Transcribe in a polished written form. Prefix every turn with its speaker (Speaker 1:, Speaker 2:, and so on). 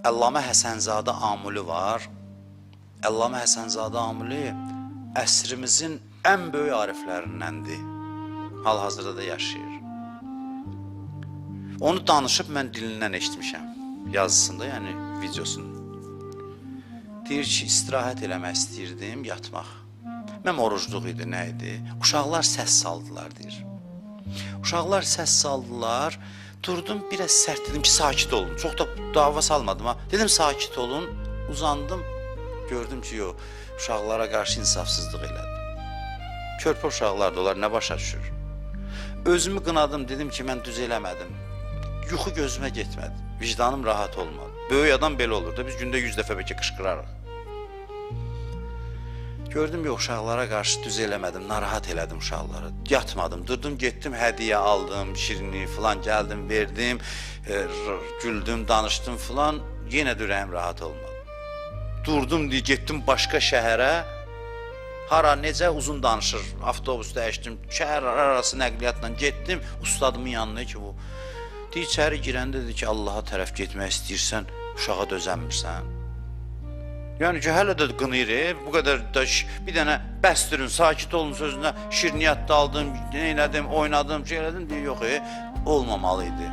Speaker 1: Əllamə Həsənzadə Amuli var. Əllamə Həsənzadə Amuli əsrimizin ən böyük ariflərindəndir. Hal-hazırda da yaşayır. Onu danışıb mən dilindən eşitmişəm. Yazısında, yəni videosunda. Deyir ki, istirahət eləmək istəyirdim, yatmaq. Mən orucluq idi, nə idi? Uşaqlar səs saldılar, deyir. Uşaqlar səs saldılar. Durdum, biraz sərt dedim ki, sakit olun. Çox da dava salmadım ha. Dedim, sakit olun. Uzandım. Gördüm ki, yox, uşaqlara qarşı insafsızlıq elədim. Körpə uşaqlar da onlar nə başa düşür? Özümü qınadım, dedim ki, mən düz eləmədim. Yuxu gözümə getmədi. Vicdanım rahat olmadı. Böyük adam belə olur da, biz gündə 100 dəfə bəlkə qışqırarıq. Gördüm yox, uşaqlara qarşı düz eləmədim, narahat elədim uşaqları. Yatmadım, durdum, getdim, hədiyyə aldım, şirinliyi filan gəldim, verdim, güldüm, danışdım filan. Yenə də ürəyim rahat olmadı. Durdum, deyə getdim başqa şəhərə. Hara, necə uzun danışır, avtobus dəyişdim, şəhər arası nəqliyyatla getdim, ustadımın yanına ki bu. Deyir, içəri girəndə dedi ki, Allaha tərəf getmək istəyirsən, uşağa dözənmirsən. Yəni ki, hələ də qınayır, bu qədər də bir dənə bəsdirin, sakit olun sözünə, şirniyyat da aldım, neylədim, oynadım, şey elədim, deyir, yox, olmamalı idi.